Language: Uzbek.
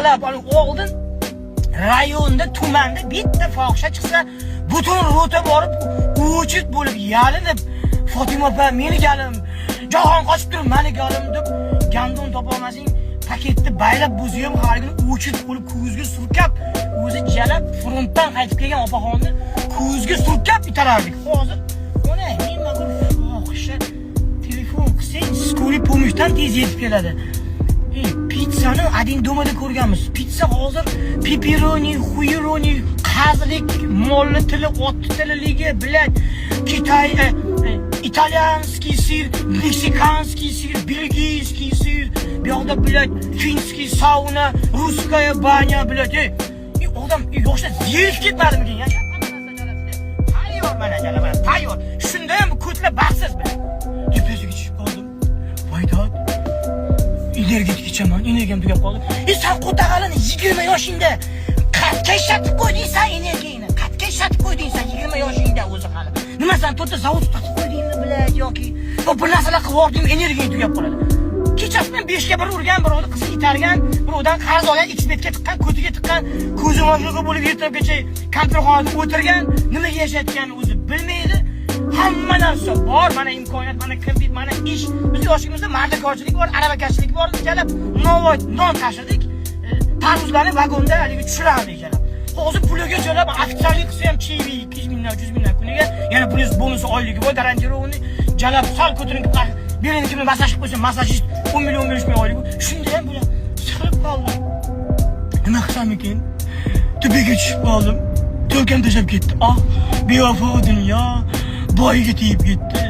Jalab oldin rayonda, tumanda bitta fohisha chiqsa, butun рота borib, o'chit bo'lib yalinib, "Fotima opa, meni galim, Jahon qochib turib, mani galim" deb, gandon topolmasang, paketni baylab bo'lsa ham haligi o'chit bo'lib ko'zga surkab, o'zi jalab frontdan qaytib kelgan opaxonni ko'zga surkab itarardik. Hozir ona nimagur fohisha telefon qilsang, скорый помощь dan tez yetib keladi. Pitssani "Один дома" da ko'rganmiz. Pitsa hozir pepperoni, xuyeroni, qazlik, molli tili, ot tililigi, блядь, Китай, итальянский сыр, мексиканский сыр, бельгийский сыр, bu yoqda, блядь, финский сауна, русская баня, блядь, ey, odam yoshlar zerikib ketmadimikin ya? Tayyor mana jalab, tayyor. Shunda ham ko'tlar baxtsiz, блядь. Depressiyaga tushib qoldim. Voydod. Energetik ichaman, energiyam tugab qoldi. E, san qo'tag'alini 20 yoshingda qayerga ishlatib qo'yding san energiyangni? Qayerga ishlatib qo'yding san 20 yoshingda o'zi hali? Nima, san to'rtta zavod sotib qo'ydingmi, блядь, yoki yo bir narsalar qilib yubordingmi, energiyang tugab qoladi. Kechasi bilan 5ga 1 urgan, birovni qizi itargan, birovdan qarz olgan, xbetga tiqqan, ko'tiga tiqqan, ko'zi boshliqi bo'lib ertalabgacha kompyuterxonada o'tirgan, nimaga yashayotganini o'zi bilmaydi. Hamma narsa bor, mana imkoniyat, mana kredit, mana ish. Biz yoshligimizda mardikorchilik bor, aravakashlik bor, jalab novvoy non tashirdik. Tarvuzlarni vagonda haligi tushirardik jalab. Hozir puliga jalab официальный qilsa ham чаевой 200 mingdan, 100 mingdan kuniga, yana plyus bonus oyligi bor, гарантированный. Jalab sal ko'tarinki birini kimni massaj qilib qo'ysa, massajist 10 million, 15 million oyligi. Shunda ham bular siqilib qoldim. Nima qilsam ekan? Tubiga tushib qoldim. To'lkam tashlab ketdi. Ah, bevafo dunyo boyiga tegib ketdi.